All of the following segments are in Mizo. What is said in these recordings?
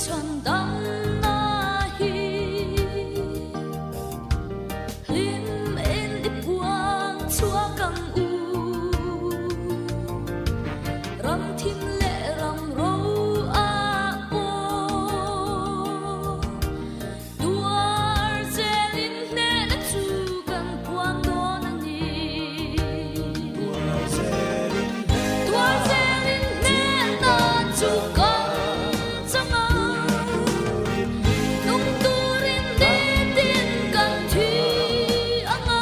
Chhandamna hi hlim in i puang chhuak ang u. Ram thim leh ram ro ah pawh tuar zelin hnehna chu kan puang dawn a ni. Tuar zelin hnehna chu kan chang a, nung turin nitin kan thi ang a,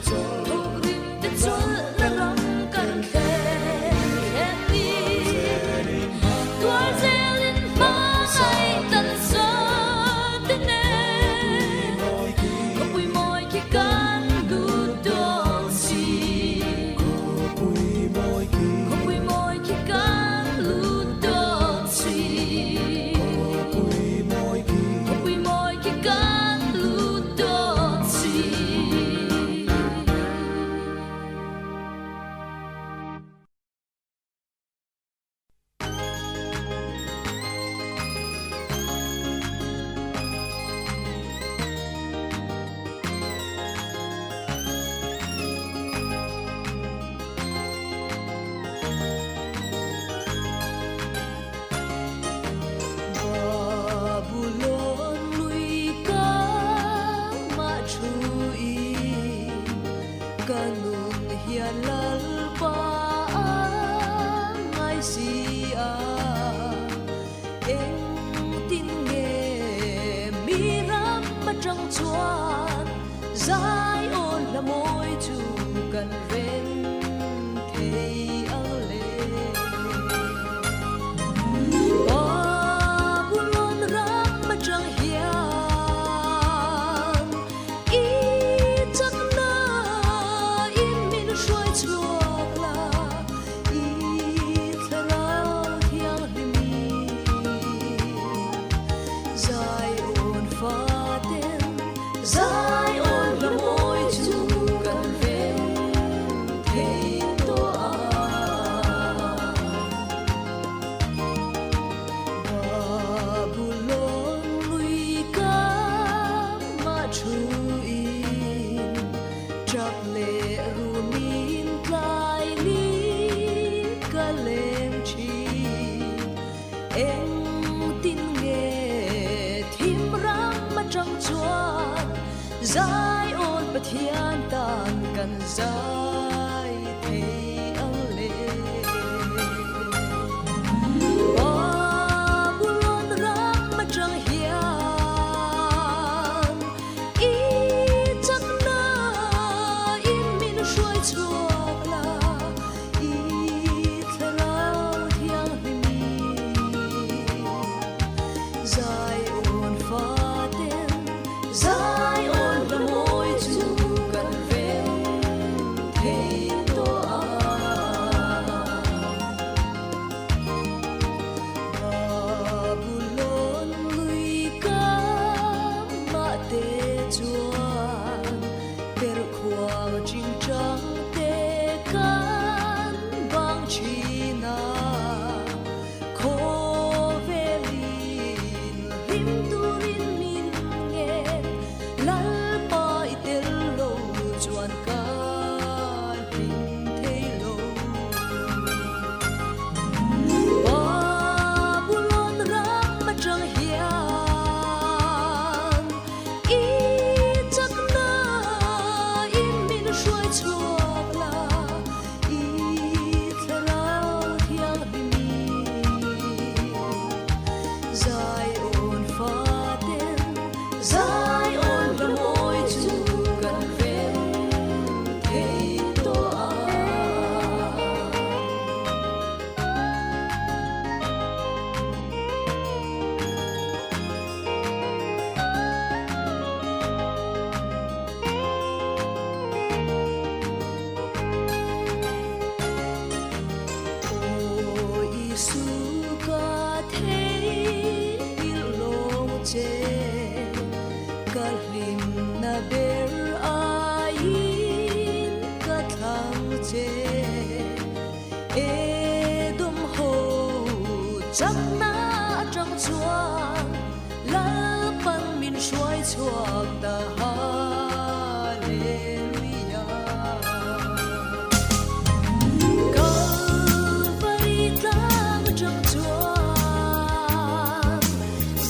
thawkrim te chawlhna ram kan thlen thlen ni. Tuar zelin hmangaih tan zate nen khawpui mawi khi kan lut dawn si. Khawpui mawi khi kan lut dawn si. Khawpui mawi khi kan lut dawn si. Babulon lui ka mah thu in ka nun hian Lalpa a ngai si a, engtin nge mi ram atang chuan Zion hla mawi chu kan reng thei ang le. Babulon ram atang hian i chakna in min hruai chhuak la, i thlarau thianghlim Zion faten Zion hla mawi chu kan rem thei tawh a. Babulon lui ka mah thu in tap leh rumin tlai ni ka leng thin. Engtin nge thim ram atang chuan Zion Pathian tan kan zai thei ang le. Babulon ram atang hian i chakna in min hruai chhuak la. I thlarau thianghlim Zion faten Zion hla mawi chu kan rem thei tawh a. Babulon lui ka mah te chuan perhkhuang chingchang te kan bang thin a, khawvelin hlim turin min ngen, Lalpa i tel lo chuan ka hlim thei lo. Babulon ram atang hian I chakna in min hruai chhuak la, i thlarau thianghlim Zion faten Zion hla mawi chu kan rem thei tawh a. Aw Isu ka theihngilh lawng che, ka hlimna ber aiin ka thlang che. Edom ho chakna atang. chuan Lalpan min hruai chhuak ta Hallelujah. Kalvari tlang atang chuan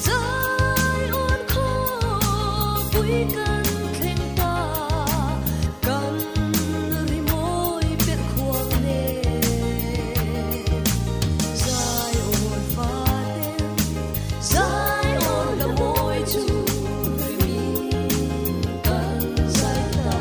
Zion khawpui kan thleng ta, kan rimawi per khuang nen. Zion faten, Zion la mawi chu rimi kan zai ta.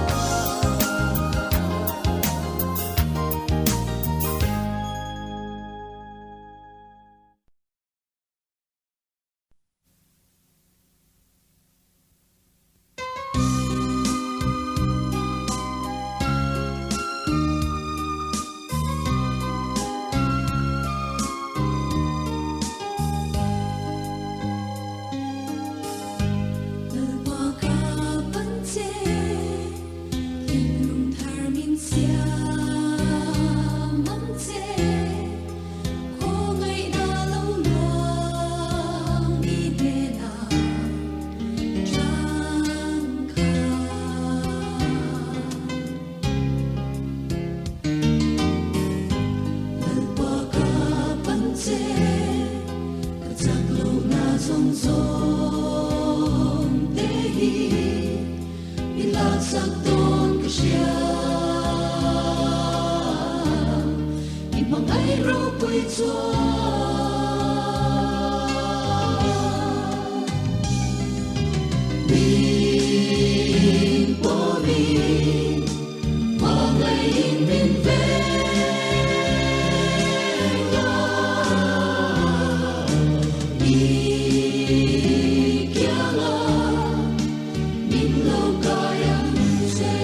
Lalpa ka pan che, thinlung thar min siam ang che, khawngaihna lo luang i hnenah changkha. Lalpa ka pan che, ka chak lohna zawng zawng te hi min laksak dawn ka hria. I hmangaih ropui chuan min pawmin hmangaihin min veng a. I kianga min lo kai ang che.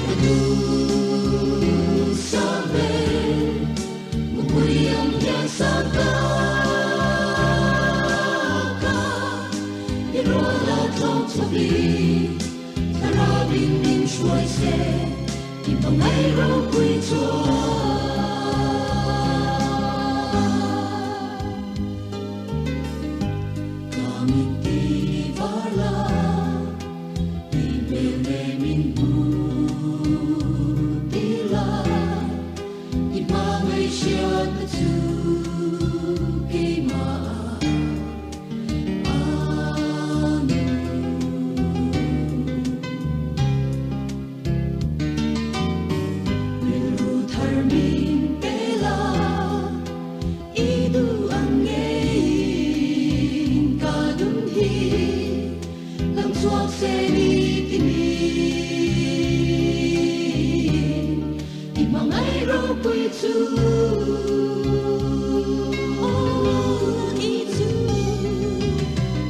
Ka duh sang ber, mupui ang hian sang ta ka. I rual a tlawng chawpin, thlarauin min hruai se, i hmangaih ropui chuan. Ka mit ti var la, i hmel ne min hmu ti la, i hmangaih hriat na chu keimah a nung. Rilru thar min pe la, i duh ang ngeiin ka nun hi lang chhuak se ni ti min, i hmangaih ropui chu. Oh, i chu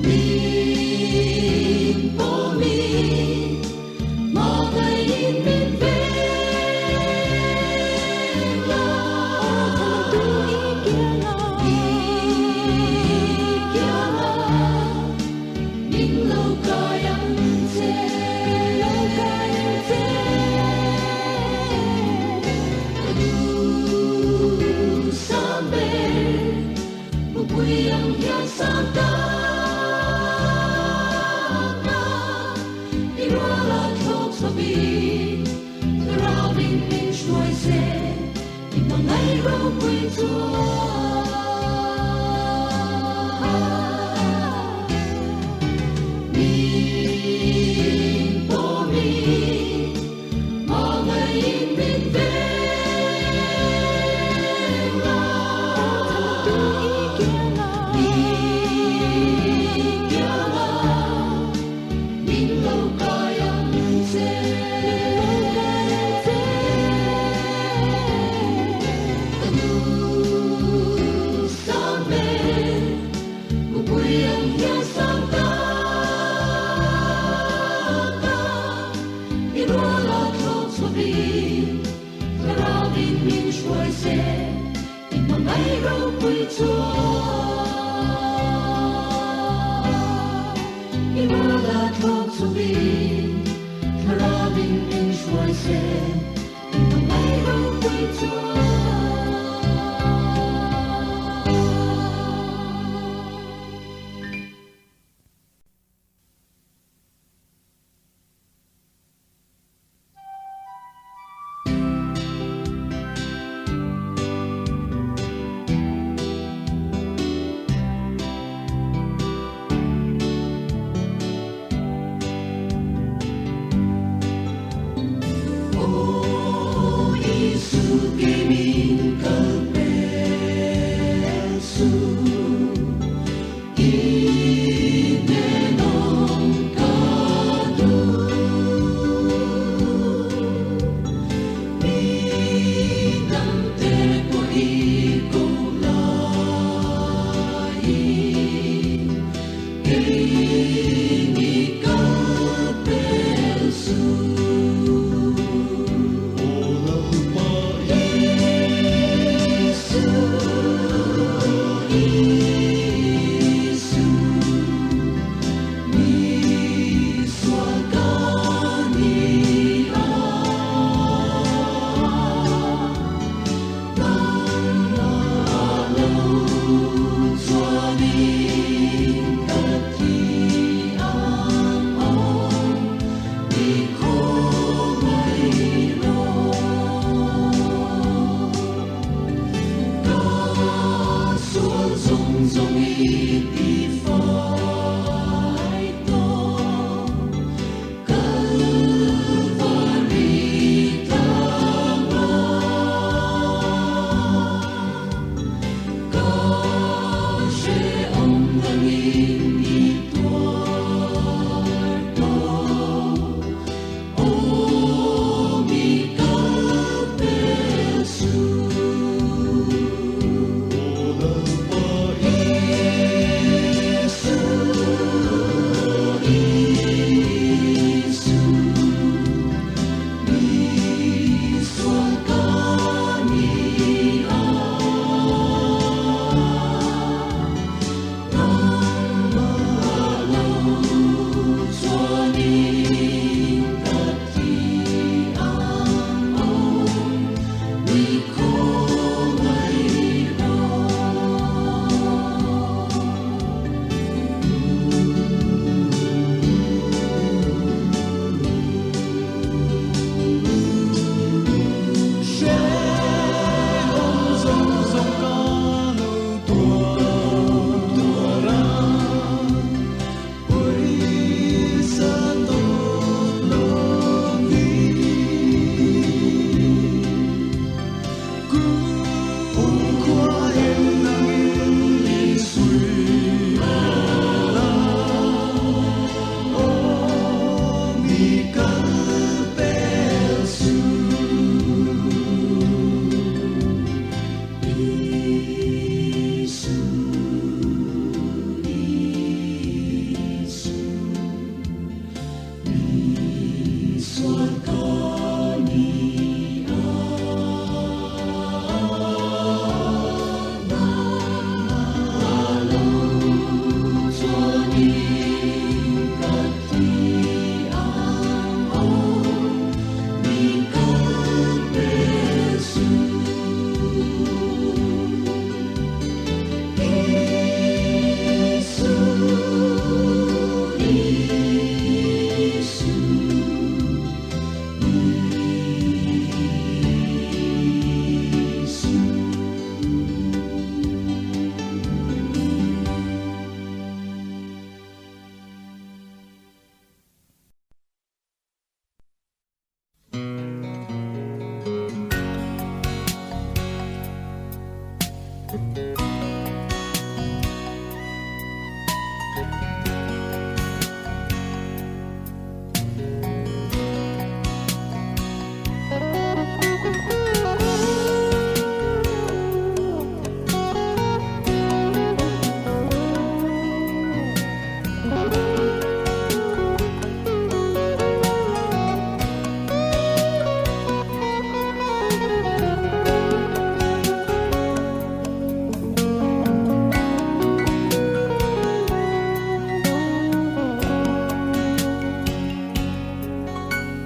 min pawmin hmangaihin min veng la. I kianga min lo kai ang che. Ka duh sang ber, mupui ang hian sang ta ka. I rual a thlawk chawpin, thlarauin min hruai se, i hmangaih ropui chuan. Min pawmin hmangaihin min veng la. I kianga min lo kai ang che. Ka duh sang ber, mupui ang hian sang ta ka. I rual a thlawk chawpin, thlarauin min hruai se, i hmangaih ropui chuan. I rual a thlawk chawpin, thlarauin min hruai se, i hmangaih ropui chuan.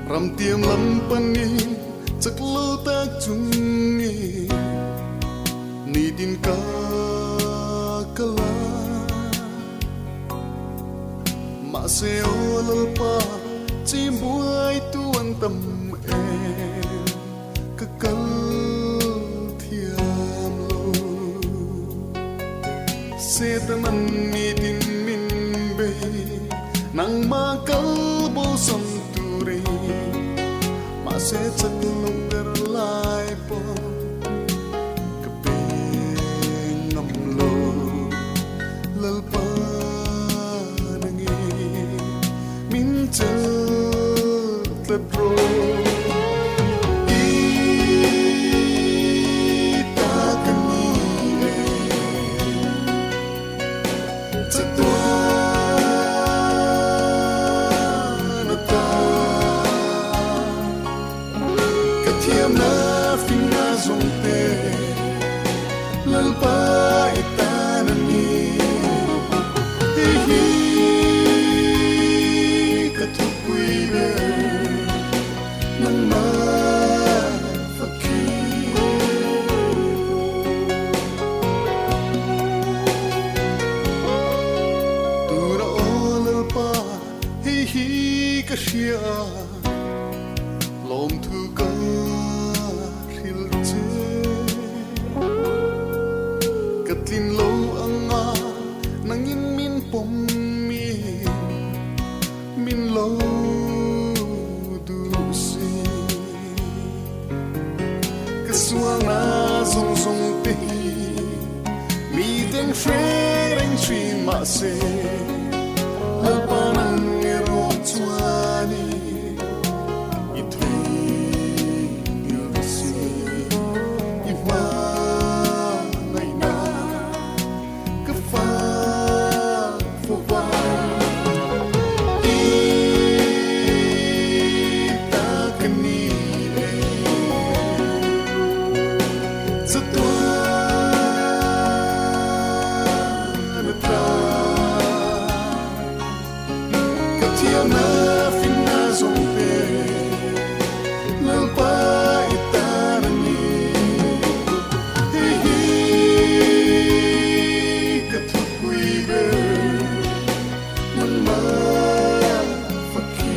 Ramtiam lam panin chak lo tak chungin nitin ka kala mahse aw Lalpa chimbuai tu an tam em ka kal thiam lo Setanan nitin min bei nangma kal bo sam turin mahse chak lo ber lai pawh Sualna zawng zawng te hi mi ten hre reng thin mahse Lalpa nang erawh chuanin i theihngilh si i hmangaihna ka fak fo va i ta ka ni e chatuan ata ka thiamna finna zawng te Lalpa i tan a ni. Hei hi ka thupui ber nangmah fakhi.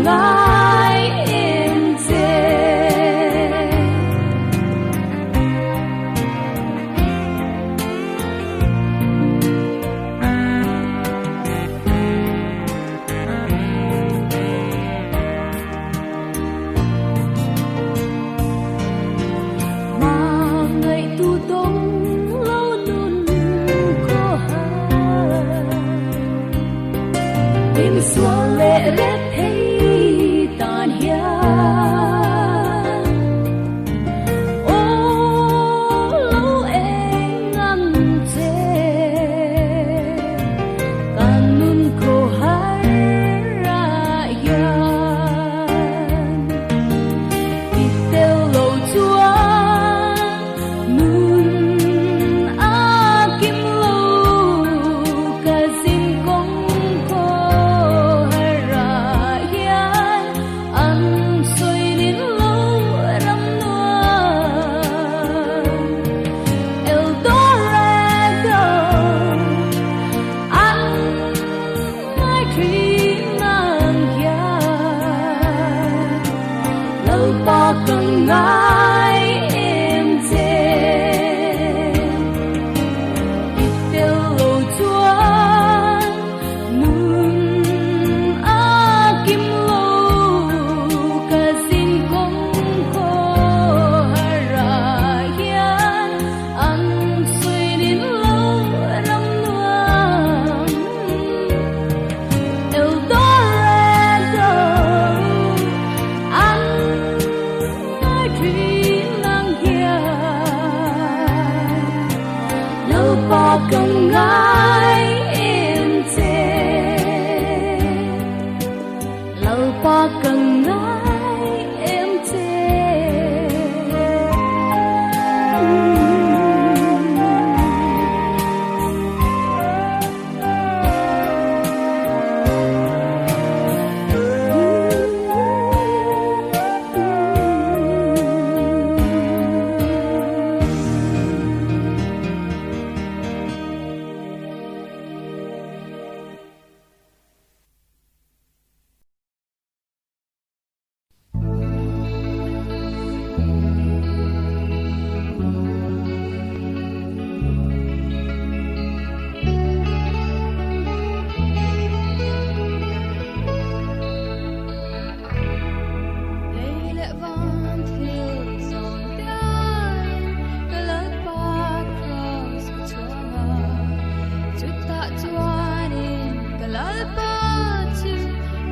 ngai em che. Hmangaihtu dawng lo nun khaw har. Min sual leh rep thei tan hian aw lo eng ang che. Kan nun khaw har ah hian i tel lo chuan nun a kim lo ka zin kawng khaw har ah hian an sawi nin lo ram nuam El Dorado an ngai thin ang hian Lalpa ka ngai em che. I tel lo chuan nun a kim lo ka zin kawng khaw har ah hian an sawi nin lo ram nuam El Dorado an ngai thin ang hian Lalpa ka ngai em che. Lalpa ka ngai em che. Lei leh van thil zawng te aiin ka Lalpa Kraws ka chhuang a, chutah chuanin ka Lalpa chu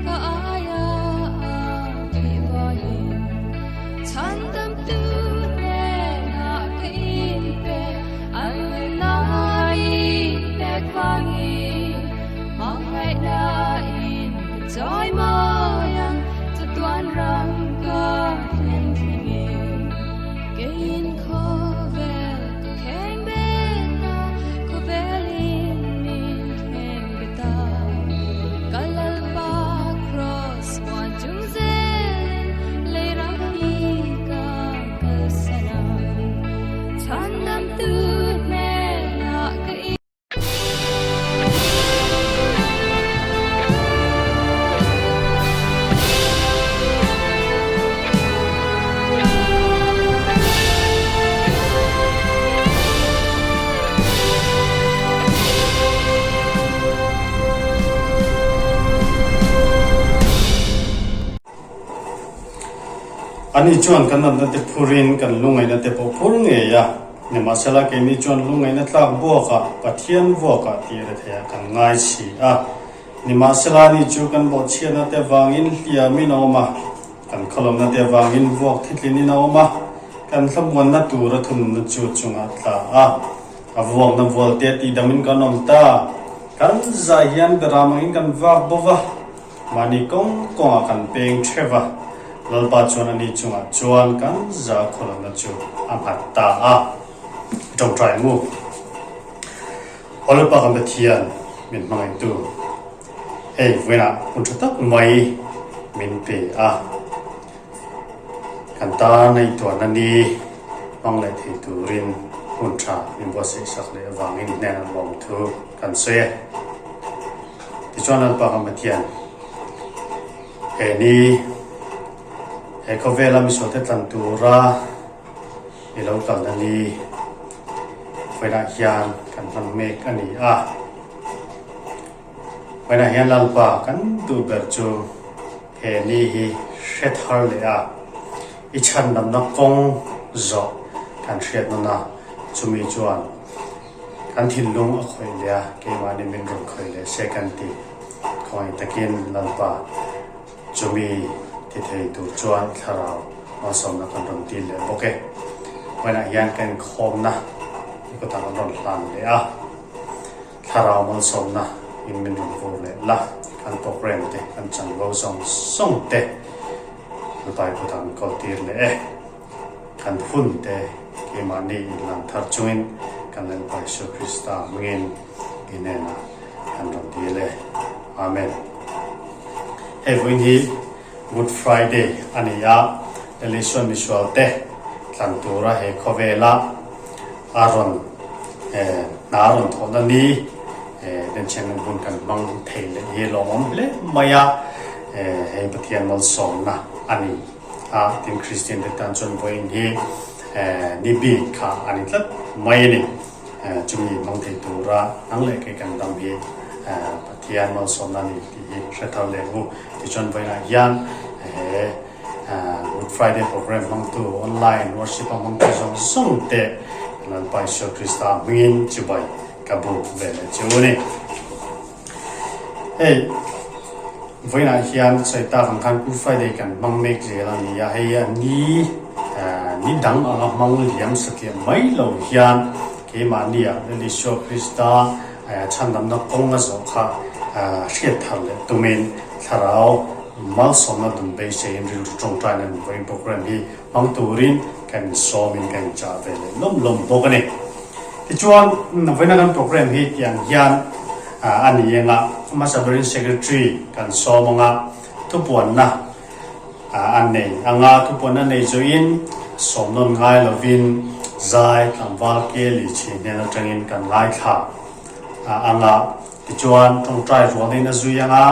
ka aia a thih vangin chhandamtu hnenah ka inpe an nunna i pek vangin hmangaihna in ka chawi mawi ang chatuan ram ka thlen thlengin keiin khawvel ka kheng bet a, khawvelin min kheng bet a. Ka Lalpa Kraws muan chung zelin lei ram hi ka kalsan ang, chhandamtu hnenah ka in. Ani chuan kan natna te phurin kan lungaihna te pawh phur ngei a. Nimahsela keini chuan lungaihna tlak buakah Pathian vuakah tih re theiah kan ngai si a. Nimahsela ani chu kan bawhchhiatna te vangin hliamin a awm a, kan khawlawmna te vangin vuak thitlinin a awm a, kan thlamuanna tura thununna chu chungah tla a, a vuakna vualte tihdamin kan awm ta. Kan zai hian beram angin kan vak bo va. Mahni kawng kawngah kan peng theuh a, Lalpa chuan ani chungah chuan kan za khawlawmna chu a nghat ta a. I tawngtai ang u. Aw Lalpa kan Pathian, min hmangaihtu, hei vawiinah hun tha tak mai min pe a, kan tan a intuarna ni hmang leh thei turin hun tha min buatsaih sak leh avangin hnenah lawmthu kan sawi e. Tichuan Lalpa kan Pathian, He ni he khawvela misualte tlan tura i lo kalna ni vawiinah hian kan hman mek a ni a. Vawiinah hian Lalpa kan duh ber chu he ni hi hre thar leh a, i chhandamna kawng zawh kan hriat nawn a, chumi chuan Kan thinlung a khawih leh a, keimahni min rawn khawih leh se kan ti. Khawngaih takin Lalpa chumi ti thei tur chuan thlarau malsawmna kan rawn dil leh bawk e. Vawiinah hian kan inkhawmna i kutah kan rawn hlan leh a, thlarau malsawmna in min rawn vur leh la, kan program te, kan chanvo zawng zawng te Lalpa i kutah min kawl tir leh e. Kan hun te keimahni inlan thar chungin kan Lalpa Isua Krista hmangin i hnenah kan rawn dil e. Amen. Hei vawiin hi Good Friday a ni a, Lal Isuan misual te tlan tura he khawvela a rawn hna a rawn thawhna ni denchhen hun kan hmang thei leh hi lawmawm hle mai a, hei Pathian malsawmna a ni. A, tin Kristian te tan chuan vawiin hi ni bik kha a ni tlat mai a ni. Chumi hmang thei tura nang leh kei kan dam hi Pathian malsawmna a ni tih hi hre thar leh ang u. Tichuan vawiinah hian he Good Friday program hmangtu online worship a hmangtu zawng zawng te Lalpa Isua Krista hmingin chibai ka buk ve leh chu a ni. Hei vawiinah hian sawi tak ang khan Good Friday kan hmang mek zel a ni a, hei a ni ni dang anga hmang liam satliah mai lo hian keimahnia Lal Isua Krista chhandamna kawng a zawh kha hriat thar leh tumin thlarau malsawmna dun beiseiin rilru tawngtaina an vawiin program hi hmang turin kan insawmin kan inchah ve leh lawm lawm bawk a ni. Tichuan, vawiina kan program hi tiang hian a ni eng a, hmasa berin Secretary kan sawm ang a, thupuanna a nei ang a, thupuanna nei zawhin sawm nawn ngai lovin zai tlangval Kelly chhi hnen atangin kan ngaithla ang a, tichuan tawngtai rualin a zui ang a,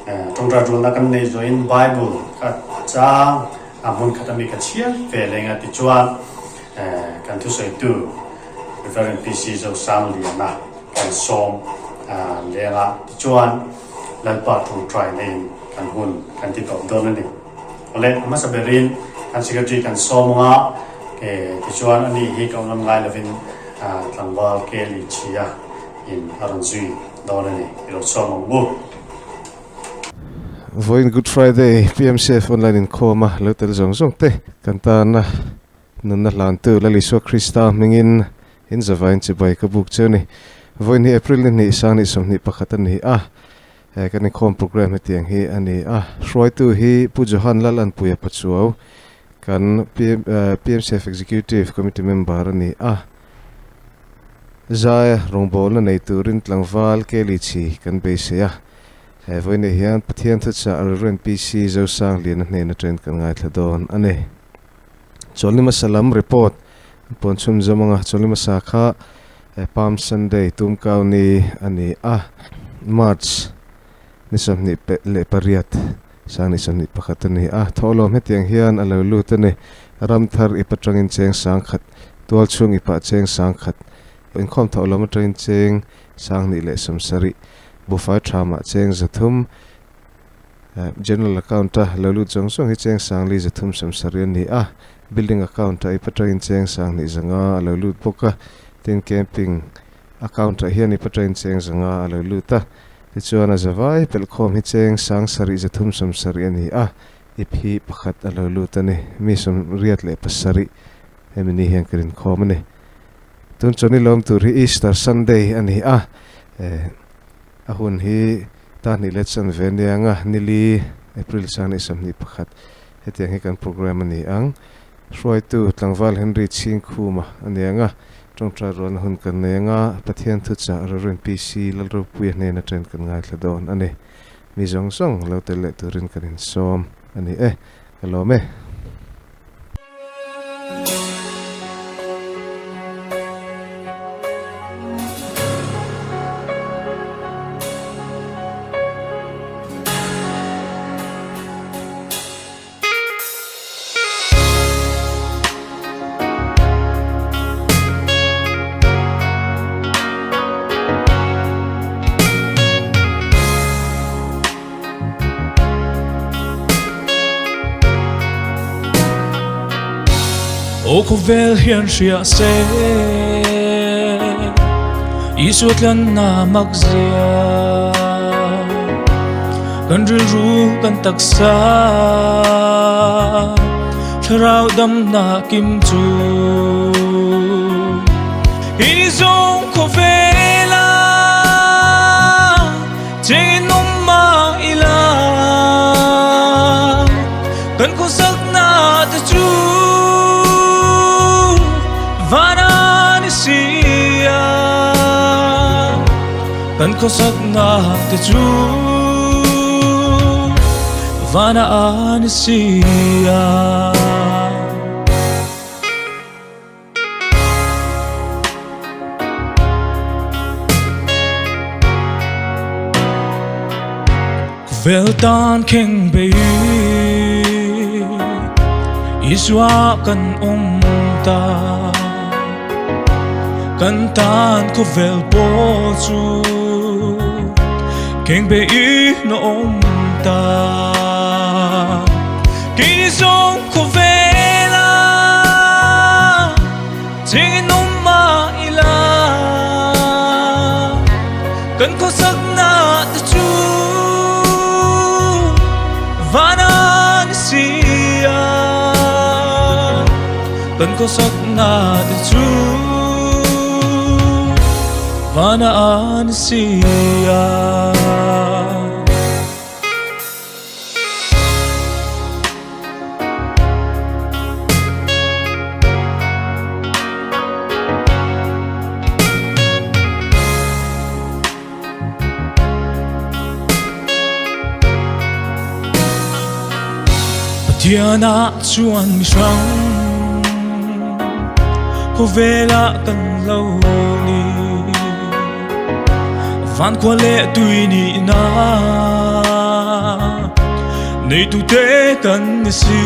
Tawngtai rualna kan nei zawhin Bible ka chang a hmun khat ami ka chhiar ve leng a tichuan kan thusawitu Reverend PC Zosangliana kan sawm leng a tichuan Lalpa tawngtai neiin kan hun kan ti tawp dawn a ni. Awle a hmasa berin kan secretary kan sawm ang a tichuan ani hi ka awm ngai lovin tlangval Kelly Chhia in a rawn zui dawn a ni i lo chhuak ang u. Vawiin Good Friday PMCF online inkhawm a lo tel zawng zawng te kan tana nunna hlantu Lal Isua Krista hmingin in zavaiin chibai ka buk cheu ni. Vawiin hi April ni hnih sang 21 a ni a, he kan inkhawm program hetiang hi a ni a. Hruaitu hi Pu Johan Lal Anpuia Pachuau kan PMCF Executive Committee member a ni a. Zaia rawngbawlna nei turin tlangval Kelly chhi kan beisei a, he vawiinah hian Pathian thuchah Rev. PC Zosangliana hnen atangin kan ngaithla dawn a ni. Chawlhni hmasa lam report an puan chhun zawm anga chawlhni hmasa kha Palm Sunday tumkau ni a ni a, March ni 28 2021 a ni a, thawhlawm hetiang hian a lo lut a ni. Ramthar ip atangin cheng 1000, tualchhung ipah cheng 1000, inkhawm thawhlawm atangin cheng 2070, bufai thamah cheng 300, General account a lo lut zawng zawng hi cheng 4370 a ni a, building account a ip atangin cheng 2500 a lo lut bawk a, tin camping account ah hian ip atangin cheng 500 a lo lut a. Tichuan a zavai pelhkhawm hi cheng 7370 a ni a, ip hi pakhat a lo lut a ni. Mi 87 hemi ni hian ka rinkhawm a ni. Tun chuan i lawm tur hi Easter Sunday a ni a, a hun hi ta hnih let san ve nia ang a, nili April 2021 hetiang hi kan program a ni ang. Hruaitu tlangval Henry Chhingkhuma a ni ang a, tawngtai rualna hun kan nei ang a, Pathian thuchah Rev. PC Lalropuia hnen atangin kan ngaithla dawn a ni. Mi zawng zawng lo tel leh turin kan insawm a ni e. Ka lawm e. Aw khawvel hian hria se Isua tlanna mak zia Kan rilru kan taksa Thlarau damna kim chu Ini zawng khawvela Chengin awm mah ila Kan khawsakna te chu Van a ni si a Kan khawsakna te chu Van a ni si a. Khawvel tan kheng bei Isua kan awm ta Kan tan khawvel pawh chu Kheng bei na awm ta Keini zawng khawvela chengin awm mah ila kan khawsakna te chu van a ni si a kan khawsakna te chu van a ni si a. Pathian ah chuan mi hrang khawvel ah kan lo ni. Van khua leh tui nihna neitute kan ni si.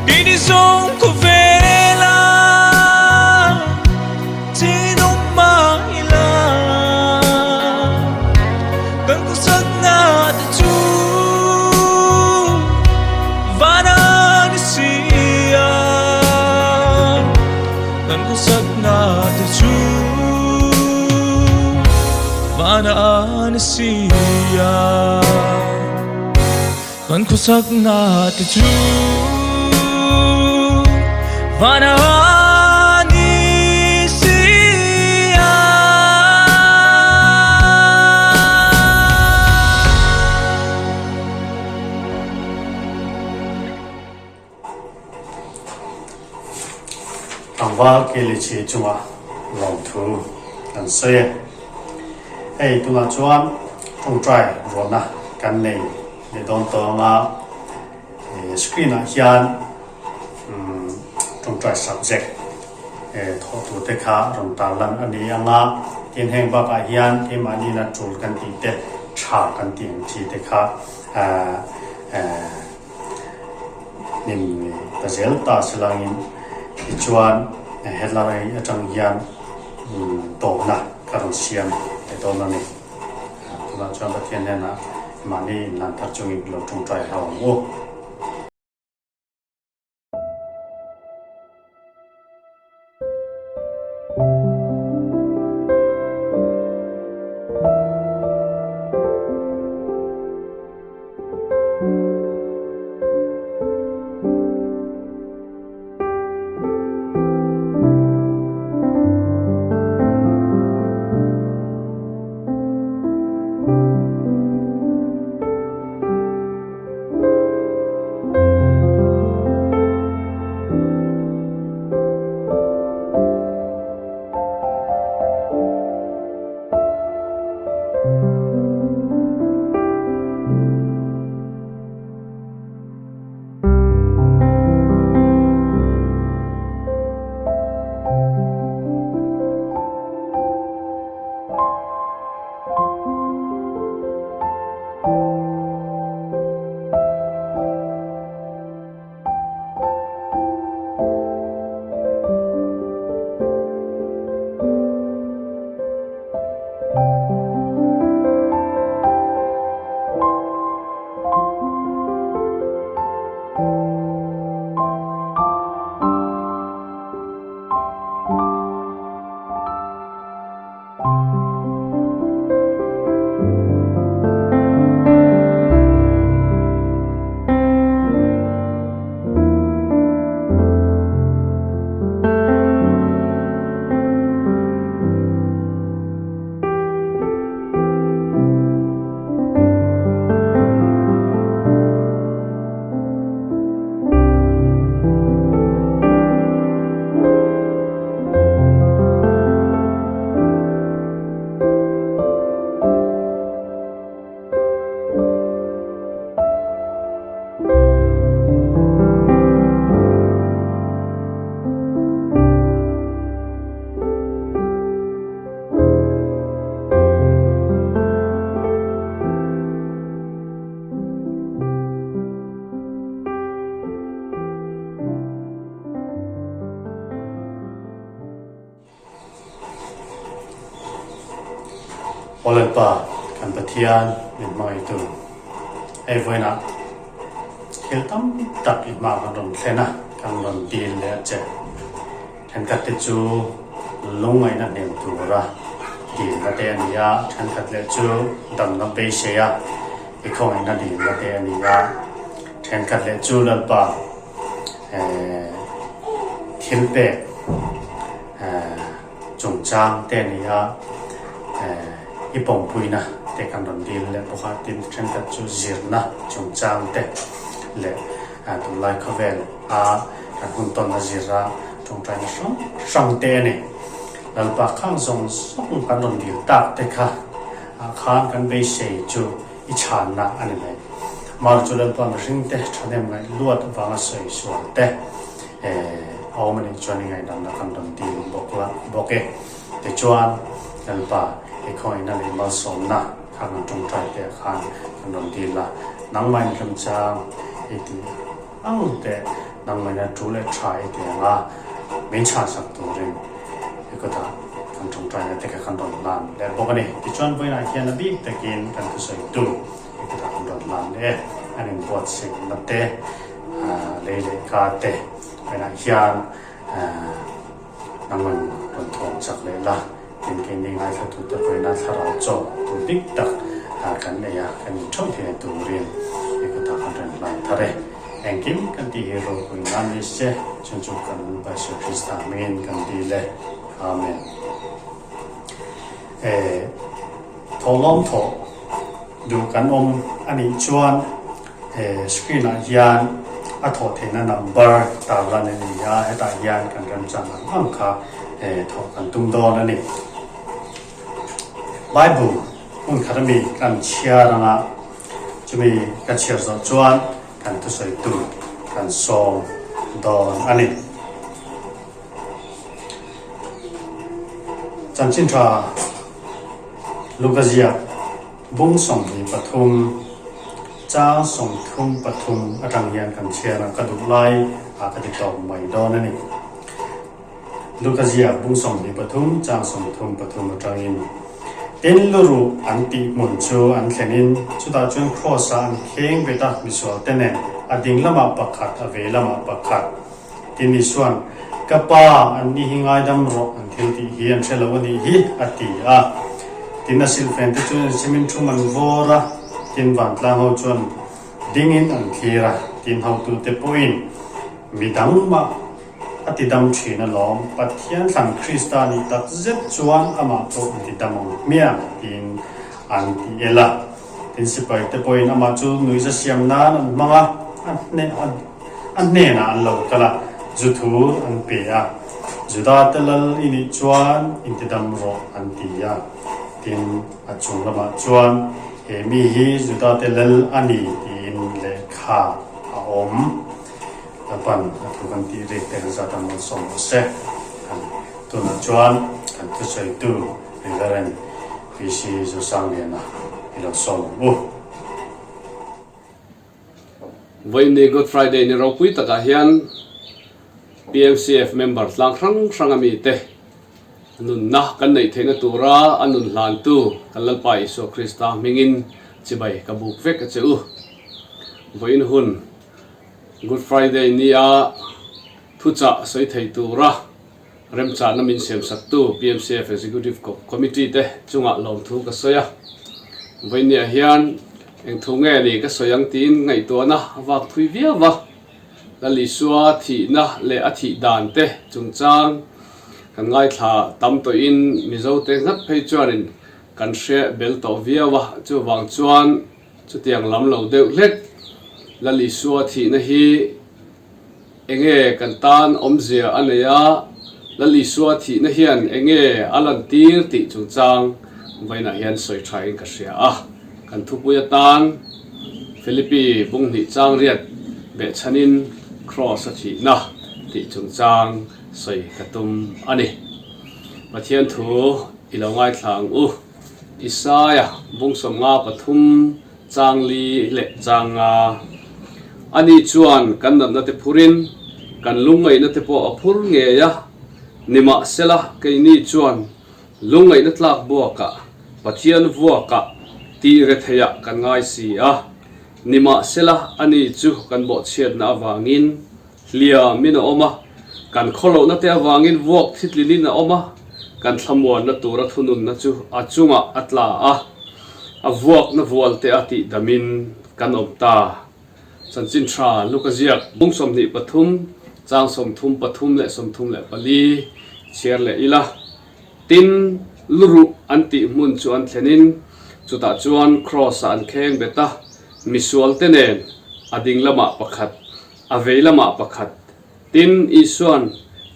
Keini zawng khawvela chin awm mah ila kan khawsakna te chu van a ni si a. Kan khawsakna te chu van a ni si a. Kan khawsakna te chu van a ni si a. Tlangval Kelichi chunga lawmthu kan sawi e. Hei tunah chuan tawngtai ruahna kan nei leh dawn tawh anga screen ah hian tawngtai subject thawh tur te kha rawn tarlan a ni anga tin heng bakah hian keimahni ina tul kan tih te tha kan tih ang chi te kha Hnim ta zel ta silangin tichuan headline atang hian tawpna ka rawn siam leh dawn a ni. Tunah chuan Pathian hnenah mahni inlan thar chungin lo tawngtai ho ang u. Aw Lalpa, kan Pathian min hmangaihtu, hei vawiinah thil tam tak i hma kan rawn thlen a, kan rawn dil leh a che. Thenkhat te chu lungngaihna hnem tura dilna te a ni a, thenkhat leh chu damna beisei a i khawngaihna dilna te a ni a, thenkhat leh chu Lalpa thil pek chungchang te a ni a, i pawmpuina te kan rawn dil leh bawk a, tin thenkhat chu zirna chungchang te leh tunlai khawvel a kan hun tawn a zir a, tawngtaina hrang hrang te a ni. Lalpa khang zawng zawng kan rawn dil tak te kha ah khan kan beisei chu i chhanna a ni mai. Mar chu Lalpa mihring te thahnem ngaih luat vanga sawi sual te eh a awm a nih chuan i ngaihdamna kan rawn dil bawk la bawk e. Tichuan Lalpa i khawngaihna leh malsawmna kha kan tawngtai te ah khan kan rawn dil a, nangmah inremchang i tih Ang teh, nangmahna tu leh tha i ti ang a, min chhansak turin i kutah kan tawngtaina te kha kan rawn hlan leh bawk a ni. Tichuan vawiinah hian a bik takin kan thusawitu i kutah kan rawn hlan leh e. An inbuatsaihna te, lei leh ka te vawiinah hian nangman rawn thawm chak leh la, tin keini ngaithlatute vawiina thlarau chaw tu dik tak kan nei a, kan intheuh thei turin i kutah kan rawn hlan thar e. Engkim kan tih hi ropui nan ni se, chun chu kan Isua Krista hmingin kan dil e. Amen. E, thawhlawm thawh duh kan awm a nih chuan e, screen ah hian a thawh theihna number tarlan a ni a, hetah hian kan remchang ang ang kha e, thawh kan tum dawn a ni. Bible hmun khat ami kan chhiar anga chumi ka chhiar zawh chuan kan thusawitu kan sawm dawn a ni. Chanchin tha Luka ziak bung 23 chang 33 atang hian kan chhiar a, ka duh lai a ka ti tawp mai dawn a ni. Luka ziak bung 23 chang 33 atangin, Tin luruh an tih hmun chu an thlenin chutah chuan Kraws-a an kheng bet a, misualte nen a ding lamah pakhat a vei lamah pakhat. Tin Isua'n, Ka pa, anni hi ngaidam rawh, an thil tih hi an hre lo a nih hi, a ti a. Tin a silhfente chuan insimin thum an vawr a, tin vantlang ho chuan dingin an thlir a, tin hotute pawhin midang mah A ti dam thin alawm, Pathian thlan Krista nih tak zet chuan amah pawh an ti dam ang hmiang tiin an ti el a. Tin sipai te pawhin amah chu nuihza siam nan an hmang a, a a hnenah an lo kal a, zu thur an pe a. Juda te lal i nih chuan in ti dam rawh an ti a. Tin a chung lamah chuan he mi hi Juda te lal a ni tiin lehkha a awm. Lapan a thu kan tih rik te kan zat ang malsawm rawh se. Kan tunah chuan kan thusawitu Reverend PC Zosangliana i lo sawm ang u. Vawiinni Good Friday ni ropui takah hian PMCF member tlang hrang hrang ami te nunna kan neih theihna tura a nun hlantu kan Lalpa Isua Krista hmingin chibai ka buk vek a che u. Vawiin hun Good Friday nia thuchah sawi thei tura remchahna min siamsaktu PMCF Executive Committee te chungah lawmthu ka sawi a. Vawinia hian eng thu nge ni ka sawi ang tiin ngaihtuahna a vak thui viau va. Lal Isua thihna leh a thih dan te chungchang kan ngaithla tam tawhin Mizote nghat phei chuanin kan hre bel tawh viau a, chuvang chuan Chutiang lam lo deuh hlek, Lal Isua thihna hi enge kan tan awmzia a nei a, Lal Isua thihna hian enge a lantir tih chungchang vawiinah hian sawi thain ka hria a. Kan thupui atan Philippi bunghnih chang riat behchhanin Kraws a thihna tih chungchang sawi ka tum a ni. Pathian thu i lo ngaithla ang u. Isaia bung 53 chang li leh chang nga. Ani chuan kan natna te phurin kan lungngaihna te pawh a phur ngei a, nimahsela keini chuan lungngaihna tlak buakah Pathian vuakah tih retheiah kan ngai si a, nimahsela ani chu kan bawhchhiatna avangin hliamin a awm a, kan khawlohna te avangin vuak thitlinin a awm a, kan thlamuanna tura thununna chu a chungah a tla a, a vuakna vual te a tihdamin kan awm ta. Chanchin tha Luka ziak bung 23, chang 33 leh 34 chhiar leh ila. Tin, luruh an tih hmun chu an thlenin chutah chuan Kraws-ah an kheng bet a, misualte nen a ding lamah pakhat, a vei lamah pakhat. Tin, Isua'n,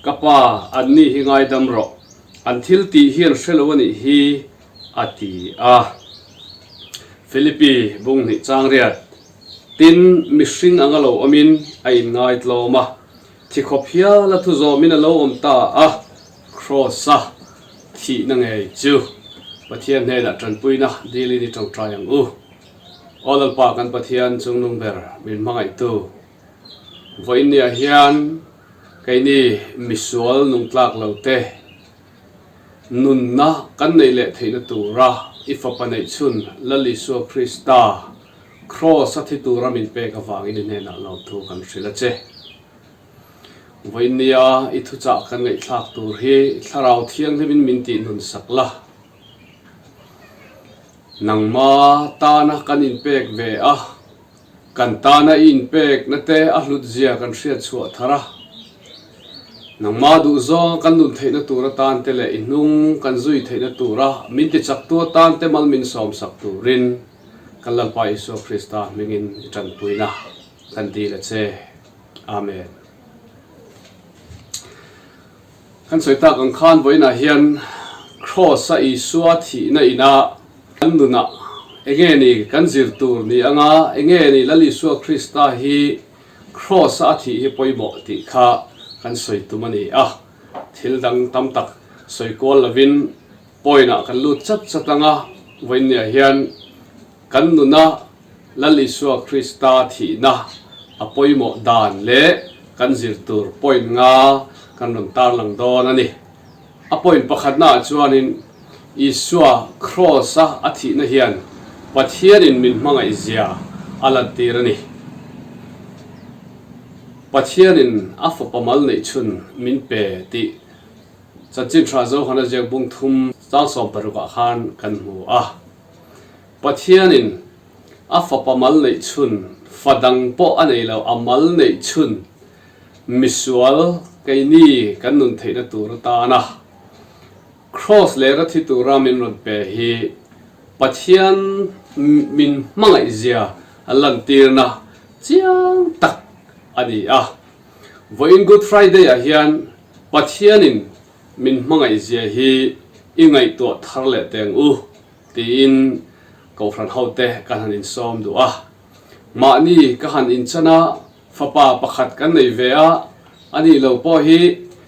Ka Pa, anni hi ngaidam rawh, an thil tih hi an hre lo a nih hi, a ti a. Philippi bung hnih chang riat, Tin, mihring anga lo awmin a inngaitlawm a, thi khawp hial a thu zawmin a lo awm ta a. Kraws-a thihna ngei chu Pathian hnenah tanpuina dilin i tawngtai ang u. Aw Lalpa kan Pathian chungnung ber min hmangaihtu, vawiinniah hian keini misual nungtlak lo te nunna kan neih leh theihna tura i Fapa neihchhun Lal Isua Krista Kraws-a thi tura min pek avangin i hnenah lawmthu kan hrilh a che. Vawinia i thuchah kan ngaihthlak tur hi Thlarau Thianghlimin min tih nun sak la. Nangma tana kan inpek ve a, kan tana i inpekna te a hlut zia kan hriat chhuah thar a. Nangma duhzawng kan nun theihna tur atan te leh i hnung kan zui theihna tura min tichaktu atan te mal min sawmsak turin kan Lalpa Isua Krista hmingin i tanpuina kan dil a che. Amen. Kan sawi tak ang khan vawiinah hian Kraws-a Isua thihna ina kan nunah enge ni kan zir tur ni anga enge ni Lal Isua Krista hi Kraws-a a thih hi pawimawh tih kha kan sawi tum a ni a. Thil dang tam tak sawi kual lovin point-ah kan lut chat chat anga vawiinniah hian Kan nuna Lal Isua Krista thihna a pawimawh dan leh kan zir tur point nga kan rawn tarlang dawn a ni. A point pakhatnaah chuanin Isua Kraws-a a thihna hian Pathianin min hmangaihzia a lantir a ni. Pathianin a fapa mal neih chhun min pe tih Chanchin Tha Zohana ziak bung thum chang sawmparukah khan kan hmu a. Pathianin a fapa mal neih chhun, fa dang pawh a nei lo, a mal neih chhun misual keini kan nun theihna tur atana Kraws leh ra thi tura min rawn pe hi Pathian min hmangaihzia a lantirna chiang tak a ni a. Vawiin Good Friday ah hian Pathianin min hmangaihzia hi i ngaihtuah thar leh teng u. Tiin Kohhran hote ka han insawm duh a. Mahni ka han inchan a, fapa pakhat kan nei ve a, a nih lo pawh hi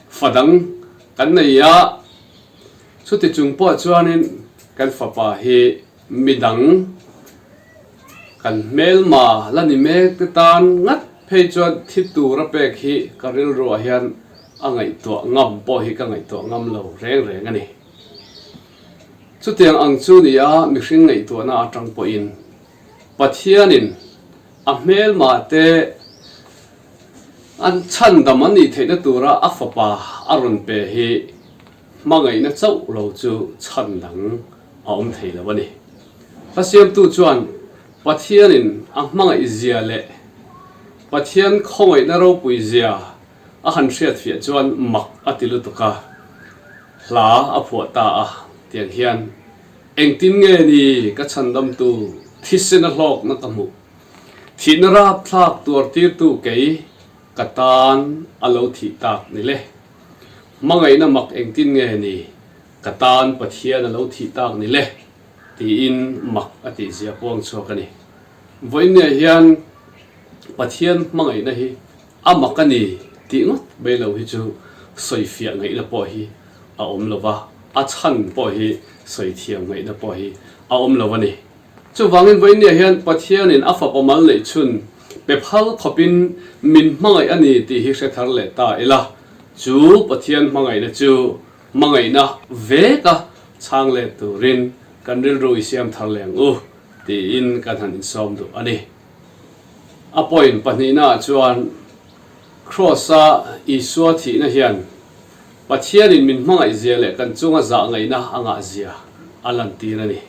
fa dang kan nei a. Chuti chung pawh chuanin kan fapa hi midang kan hmelma la ni mek te tan ngat phei chuan thi tura pek hi ka rilruah hian a ngaihtuah ngam pawh hi ka ngaihtuah ngam lo reng reng a ni. Chutiang ang chu ni a mihring ngaihtuahna atang pawhin Pathianin a hmelmah te an chhandam an nih theihna tura a fapa a rawn pe hi hmangaihna chauh lo chu chhan dang a awm thei lo a ni. Hla siamtu chuan Pathianin a hmangaih zia leh Pathian khawngaihna ropui zia a han hriatfiah chuan mak a ti lutuk a. Hla a phuah ta a, tiang hian, Engtin nge ni ka chhandamtu thisen a hlawkna ka hmuh? Thihna rapthlak tuartirtu kei ka tan a lo thih tak ni le. Hmangaihna mak engtin nge ni ka tan Pathian a lo thih tak ni le? tiin mak a tihzia puang chhuak a ni. Vawiinniah hian Pathian hmangaihna hi A mak a ni tih ngawt mai lo hi chu sawifiah ngaihna pawh hi a awm lo va, a chhan pawh hi sawi thiam ngaihna pawh hi a awm lo a ni. Chuvangin vawiinniah hian Pathianin a fapa mal neih chhun pe phal khawpin min hmangaih a ni tih hi hre thar leh ta ila, chu Pathian hmangaihna chu hmangaihna veka chhang let turin. kan rilru i siam thar leh ang u tiin kan han insawm duh a ni. A point pahnihnaah chuan Kraws-a Isua thihna hian Pathianin min hmangaihzia leh kan chunga zah ngaihna a ngahzia a lantir a ni.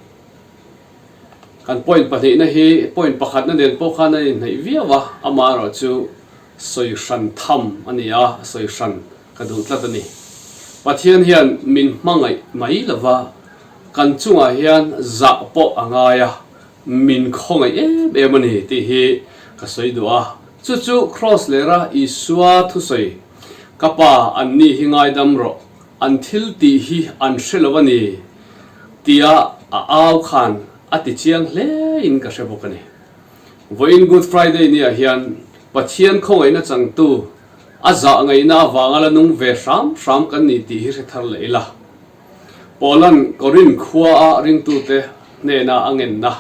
Kan point pahnihna hi point pakhatna nen pawh khan a inhnaih viau a, amaherawh chu sawi hran tham a ni a, sawi hran ka duh tlat a ni. Pathian hian min hmangaih mai lo va, kan chungah hian zah pawh a ngai a, min khawngaih em em a ni tih hi ka sawi duh a. Chu chu Kraws lera Isua thusawi, Ka Pa, anni hi ngaidam rawh, an thil tih hi an hre lo a ni tia a au khan a ti chiang hle in ka hre bawk a ni. Vawiin Good Friday niah hian Pathian khawngaihna changtu a zah ngaihna avanga la nung ve hram hram kan ni tih hi hre thar leh ila. Paula'n Korinth khuaa ringtute hnena a ngenna,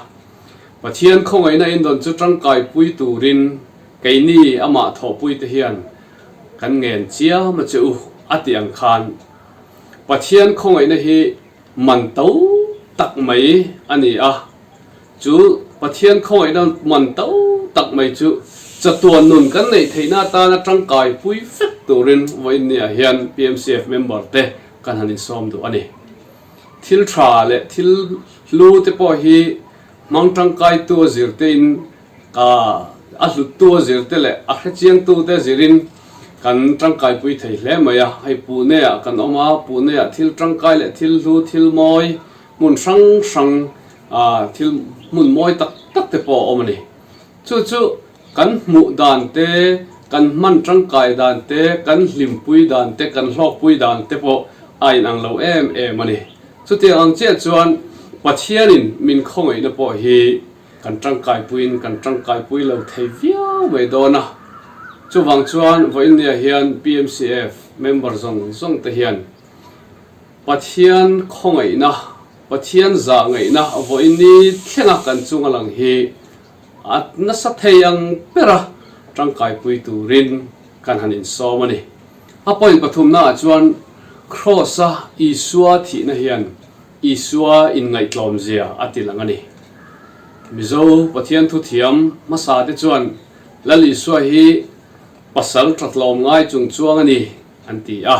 Pathian khawngaihna indawn chu tangkaipui turin keini amah thawhpuite hian kan ngen chiam a che u a tih ang khan Pathian khawngaihna hi man to tak mai a ni a. Chu Pathian khawngaihna man to tak mai chu chatuan nun kan neih theihna atana tangkai pui vek turin vawiinniah hian PMCF member te kan han insawm duh a ni. Thil tha leh thil hlu te pawh hi hmang tangkaitu a zir tein ka a hluttu a zir te leh a hrechiangtu te zirin kan tangkaipui thei hle mai a. Hei Pune ah kan awm a, Pune ah thil tangkai leh thil hlu thil mawi hmun hrang hrang thil hmun mawi tak tak te pawh a awm a ni. Chu chu kan hmuh dan te, kan hman tangkai dan te, kan hlimpui dan te, kan hlawkpui dan te pawh a inang lo em em a ni. Chutiang ang chiah chuan Pathianin min khawngaihna pawh hi kan tangkaipuiin kan tangkaipui lo thei viau mai dawn a. Chuvang chuan vawiinniah hian PMCF member zawng zawng te hian Pathian khawngaihna, Pathian zah ngaihna vawiin thlenga kan chunga lang hi a nasa thei ang bera tangkaipui turin kan han insawm a ni. A point pathumnaah chuan Kraws-a Isua thihna hian Isua inngaihtlawmzia a ti lang a ni. Mizo Pathian thuthiam hmasate chuan Lal Isua hi pasal thatlawm ngai chung chuang a ni an ti a.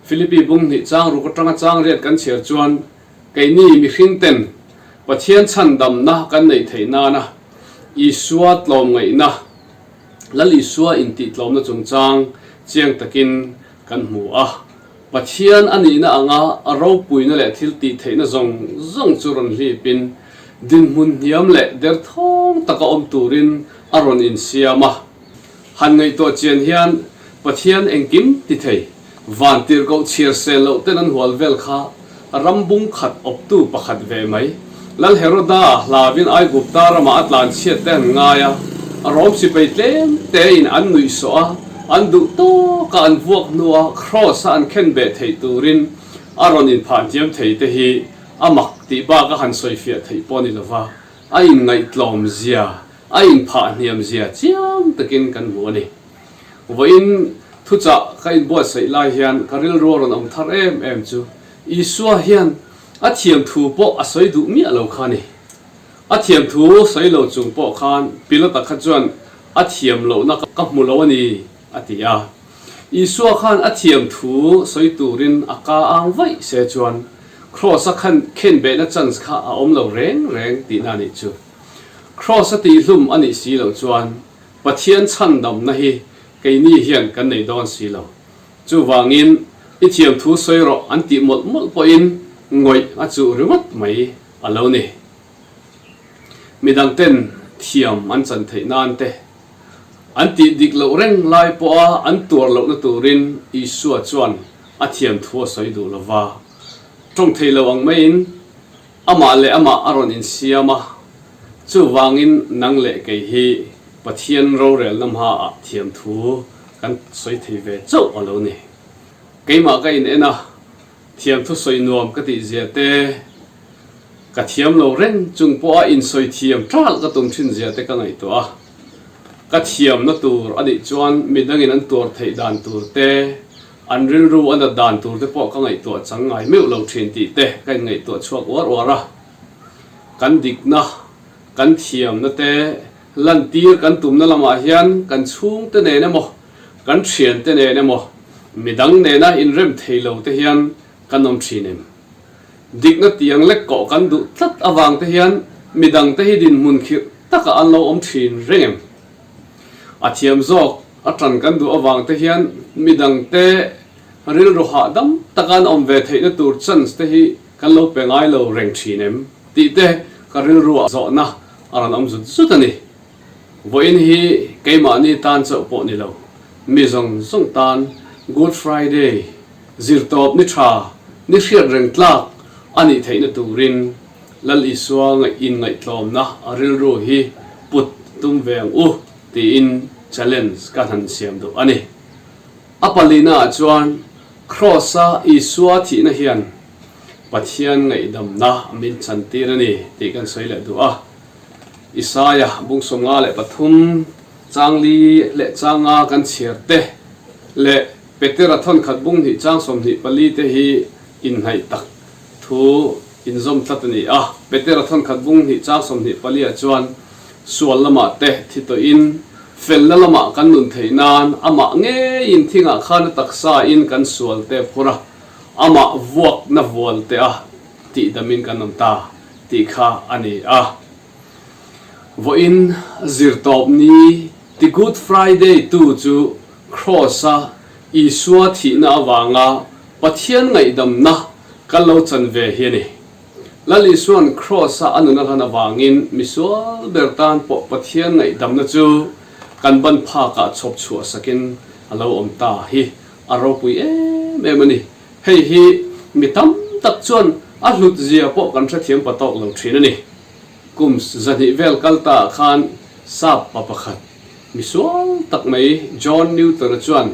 Philippi bung hnih chang ruk atanga chang riat kan chhiar chuan keini mihring ten Pathian chhandamna kan neih theih nana Isua tlawmngaihna, Lal Isua intihtlawmna chungchang chiang takin kan hmu a. Pathian a nihna anga a ropuina leh thil tih theihna zawng zawng chu rawn hlipin dinhmun hniam leh derthawng taka awm turin a rawn insiam a. Han ngaihtuah chian hian Pathian engkim ti thei, van tirhkoh chhiar sel loh ten an hual vel kha ram bung khat awptu pakhat ve mai. Lal Heroda hlavin Aigupta ramah a tlan chhiat te an ngai a, Rom sipai tlem tein an nuih sawh a, an duh tawka an vuak hnua Kraws-a an khen beh theih turin a rawn inphah hniam thei te hi a mak tih bak a han sawifiah theih pawh ni lova a inngaihtlawm zia A inphah hniam zia chiang takin kan hmu a ni. Vawiin thuchah ka inbuatsaih lai hian ka rilru a rawn awm thar em em chu Isua hian a thiam thu pawh a sawi duh miah lo kha a ni. A thiam thu sawi lo chung pawh khan Pilata kha chuan a thiam lohna ka hmu lo a ni a ti a. Isua khan a thiam thu sawi turin a ka ang vaih se chuan Kraws-a khan khenbehna chance kha a awm lo reng reng tihna a nih chu. Kraws a tihhlum a nih si loh chuan Pathian chhandamna hi keini hian kan nei dawn si lo. Chuvangin i thiam thu sawi rawh an tih mawlh mawlh pawhin ngawih a chuh ringawt mai a lo ni. Midangten thiam an chan theih nan te, an tih dik loh reng lai pawha an tuar lohna turin Isua chuan a thiam thu a sawi duh lova, tawng thei lo ang maiin Amah leh amah a rawn insiam a, chuvangin nang leh kei hi Pathian rorelna hmaah thiamthu kan sawi thei ve chauh a lo ni. Keimah ka in en a, thiamthu sawi nuam ka tih zia te, ka thiam lo reng chung pawha insawi thiam ṭalh ka tum ṭhin zia te ka ngaihtuah a. Ka thiamna tur a nih chuan midangin an tuar theih dan tur te, An rilru a nat dan tur te pawh ka ngaihtuah chang ngai meuh lo thin tih te ka inngaihtuah chhuak uar uar a. Kan dikna, kan thiamna te lantir kan tumna lamah hian kan chhungte nen emaw, kan thiante nen emaw, midang nena inrem thei lo te hian kan awm thin em? Dikna tiang lek kawh kan duh tlat avang te hian midang te hi dinhmun khirh takah an lo awm thin reng em? A thiam zawk a tan kan duh avang te hian midang te rilru hahdam taka an awm ve theihna tur chance te hi kan lo pe ngai lo reng thin em tih te ka rilruah zawhna a rawn awm zut zut a ni. Vawiin hi keimahni tan chauh pawh ni lo, mi zawng zawng tan Good Friday zirtawp ni tha ni hriat reng tlak a nih theihna turin Lal Isua ngaih inngaihtlawmna a rilru hi put tum ve ang u tiin challenge ka han siam duh a ni. A palina ah chuan Kraws-a Isua thihna hian Pathian ngaihdamna min chantir a ni tih kan sawi leh duh a. Isaia bung 53 chang li leh chang nga kan chhiar te leh Petera thawnkhat bung hnih chang 24 te hi inhnaih tak thu inzawm tlat a ni a. Petera thawnkhat bung hnih chang 24 ah chuan sual lamah te thi tawhin felna lamah kan nun theih nan amah ngeiin thingah khan a taksa in kan sual te phur a, amah vuakna vual te a tihdamin kan awm ta tih kha a ni a. Vawiin zirtawp ni ti Good Friday tu chu Kraws-a Isua thihna avanga Pathian ngaihdamna kan lo chan ve hi a ni. Lal Isua'n Kraws-a a nun a hlan avangin misual ber tan pawh Pathian ngaihdamna chu kan ban phakah chhawp chhuah sakin a lo awm ta hi a ropui em em a ni. Hei hi mi tam tak chuan a hlut zia pawh kan hrethiam pa tawk lo thin a ni. Kum 200 vel kal ta ah khan sap pa pakhat misual tak mai John Newton-a chuan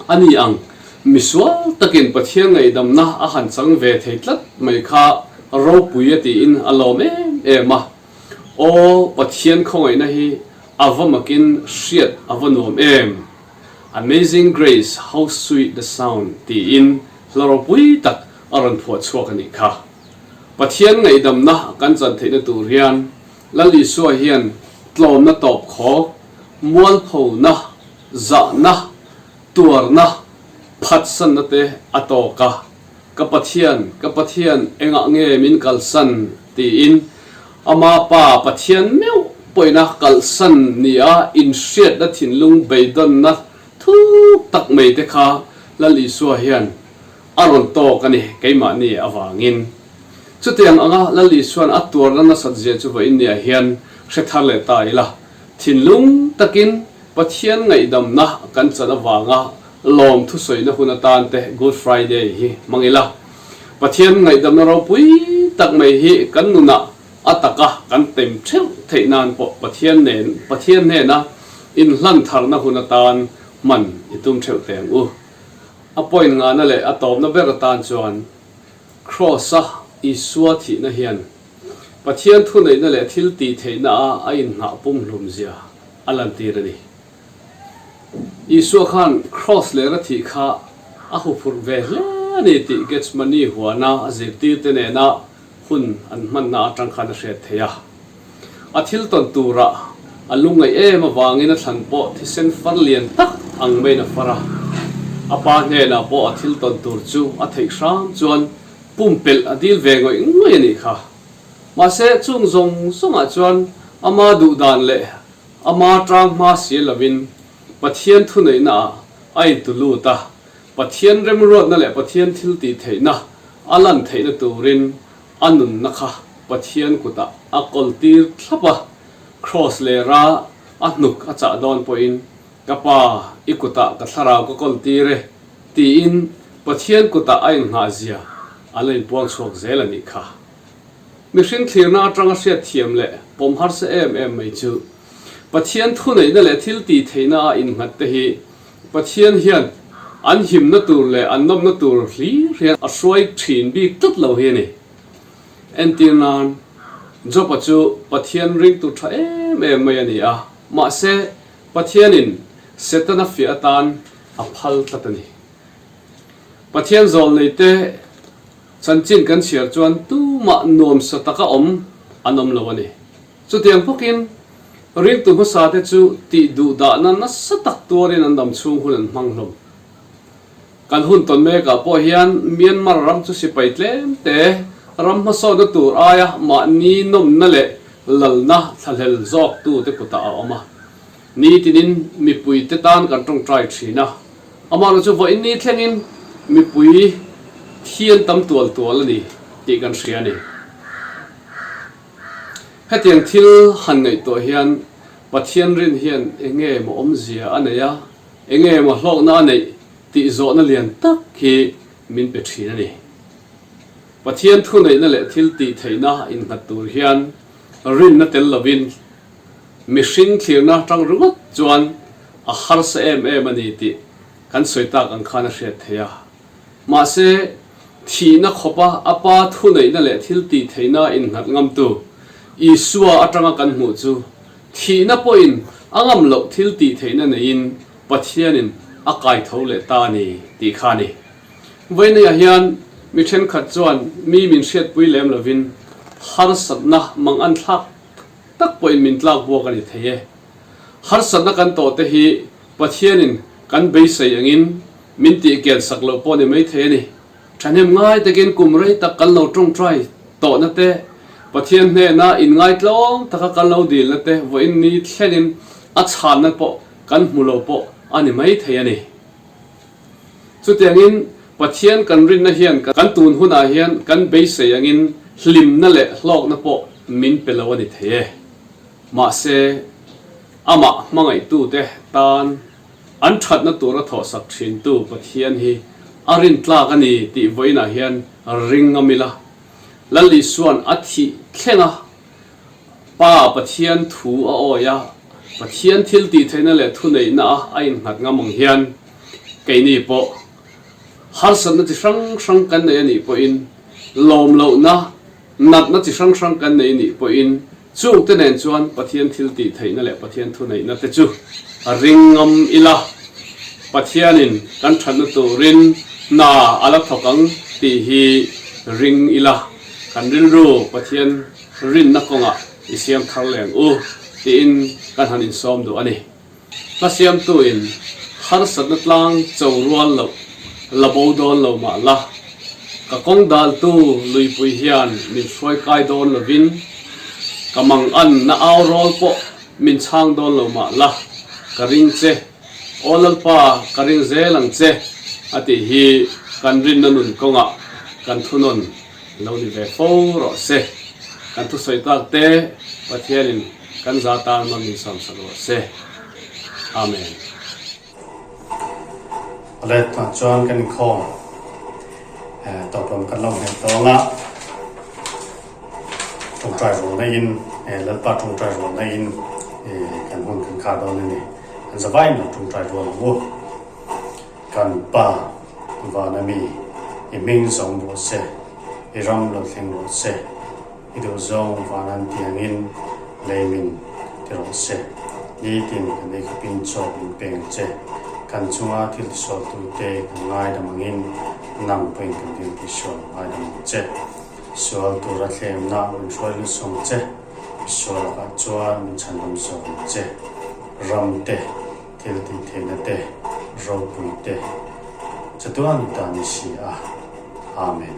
A ni ang, misual takin Pathian ngaihdamna a han chang ve thei tlat mai kha ropui a tiin a lawm em em a. Aw, Pathian khawngaihna hi a va makin hriat a va nuam em! Amazing Grace, how sweet the sound tiin hla ropui tak a rawn phuah chhuak a nih kha. Pathian ngaihdamna kan chan theihna tur hian Lal Isua hian tlawmna tawp khawk, mualphona, Zahna, tuarna, phatsanna te a tawk a, Ka Pathian, ka Pathian, engah nge min kalsan? tiin Ama Pa Pathian meuh pawina kalhsan nia inhriatna thinlung beidawnna thuk tak mai te kha Lal Isua hian a rawn tawk a ni, keimahni avangin. Chutiang anga Lal Isua'n a tuarna nasat zia chu vawiin niah hian hre thar leh ta ila, thinlung takin Pathian ngaihdamna kan chan avanga lawm thusawina hun atan te Good Friday hi hmang ila. Pathian ngaihdamna ropui tak mai hi kan nunah a taka kan tem theuh theih nan pawh Pathian nen Pathian hnena inhlan tharna hun atan hman i tum theuh teh ang u. A point ngahna leh a tawpna ber atan chuan Kraws-a Isua thihna hian Pathian thuneihna leh thil tih theihna a a inhnah pumhlum zia a lantir a ni. Isua khan Kraws leh ra thih kha a huphurh ve hle a ni tih Gethsemane huana a zirtirte nena hun an hmanna atang khan a hriat theih a. A thil tawn turah a lungngaih em avangin a thlan pawh thisen far lian tak ang maiin a far a. A pa hnenah pawh a thil tawn tur chu a theih hram chuan pumpelh a dil ve ngawih ngawih a nih kha. Mahse, chung zawng zawngah chuan ama duh dan leh ama tang hma si lovin Pathian thuneihnaah a intu lut a, Pathian remruatna leh Pathian thil tih theihna a lan theihna turin a nunna kha Pathian kutah a kawltir thlap a, Kraws lera a hnuk a chah dawn pawhin, Ka Pa, i kutah ka thlarau ka kawltir e, tiin Pathian kutah a inghah zia a la inpuang chhuak zel a nih kha. Mihring thlirna atanga hriat thiam leh pawm harsa em em mai chu Pathian thuneihna leh thil tih theihna a innghat te hi Pathian hian an himna tur leh an nawmna tur hlir hian a hruai thin bik tlat lo hi a ni. Entir nan, Job-a chu Pathian ringtu tha em em mai a ni a, mahse Pathianin Setana fiah atan a phal tlat a ni. Pathian zawlneite. Chanchin kan chhiar chuan tumah nuamsa taka awm an awm lo a ni. Chutiang bawkin ringtu hmasate chu tih duh dahna nasa tak tuarin an dam chhung hun an hmang hlawm. Kan hun tawn mekah pawh hian Myanmar ram chu sipai tlem te ram hmasawnna tur aia mahni nawmna leh lalna thlahlel zawktute kutah a awm a. Nitinin mipuite tan kan tawngtai thin a, amaherawhchu chu vawiin ni thlengin mipui thi an tam tual tual a ni tih kan hria a ni. Hetiang thil han ngaihtuah hian Pathian rin hian eng nge maw awmzia a nei a, eng nge maw hlawkna a neih tih zawhna lian tak hi min pe thin a ni. Pathian thuneihna leh thil tih theihna innghat tur hian rinna tel lovin mihring thlirna tang ringawt chuan a harsa em em a ni tih kan sawi tak ang khan a hriat theih a. Mahse, thihna khawpa a Pa thuneihna leh thil tih theihna innghat ngamtu Isua atanga kan hmuh chu thihna pawhin a ngam loh thil tih theihna neiin Pathianin a kai tho leh ta a ni tih kha a ni. Vawiinah hian mi thenkhat chuan mi min hriatpui lem lovin harsatna mang an thlak tak pawhin min tlak buak a ni thei e. Harsatna kan tawh te hi Pathianin kan beisei angin min tih kian sak loh pawh ni maithei a ni. Thahnem ngai takin kum rei tak kan lo tawngtai tawhna te, Pathian hnena inngaitlawm taka kan lo dilna te vawiin ni thlengin a chhanna pawh kan hmu lo pawh a ni maithei a ni. Chutiangin Pathian kan rinna hian kan tun hunah hian kan beisei angin hlimna leh hlawkna pawh min pe lo a ni thei e. Mahse, amah hmangaihtute tan an thatna tura thawhsak thintu Pathian hi a rintlak a ni tih vawiinah hian ring ngam ila. Lal Isua'n a thih thleng a, Pa Pathian thu a awi a, Pathian thil tih theihna leh thuneihna a a innghat ngam ang hian keini pawh harsatna chi hrang hrang kan nei a nih pawhin lawm lohna, natna chi hrang hrang kan nei a nih pawhin Chungte nen chuan Pathian thil tih theihna leh Pathian thuneihna te chu ring ngam ila, Pathianin kan thatna turin hna a la thawk ang tih hi ring ila, kan rilru Pathian rinna kawngah i siam thar leng u tiin kan han insawm duh a ni. Hla siamtuin harsatna tlang cho rual loh la bo dawn lo mah la, ka kawng daltu luipui hian min hruai kai dawn lovin, ka mangan na au rawl pawh min chhang dawn lo mah la, ka ring che, Aw Lalpa ka ring zel ang che a tih hi kan rinna nun kawngah kan thunawn lo ni ve fo rawh se. Kan thusawi tak te Pathianin kan za tan mal min sam sak rawh se. Amen. A let hna chuan kan inkhawm tawp lam kan lo hmeh tawng a, tawngtai rualna in Lalpa tawngtai rualna in kan hun kan khar dawn a ni. Kan zavai in lo tawngtai rual ang u. Kan Pa vana mi i hming zawng rawh se, i ram lo thleng rawh se. I duh zawng van an tiangin lei min ti rawh se. Nitin kan ei khawpin chaw min peng che. Kan chunga thil tisualtute kan ngaidam angin nang pawhin kan thil tisual ngaidam ang che. Sual tura thlemna min hruai lut sawng che. I sual lakah chuan min chhandam zawk ang che. Ram te, thil tih theihna te, ropui te chatuan ta ni si a. Amen.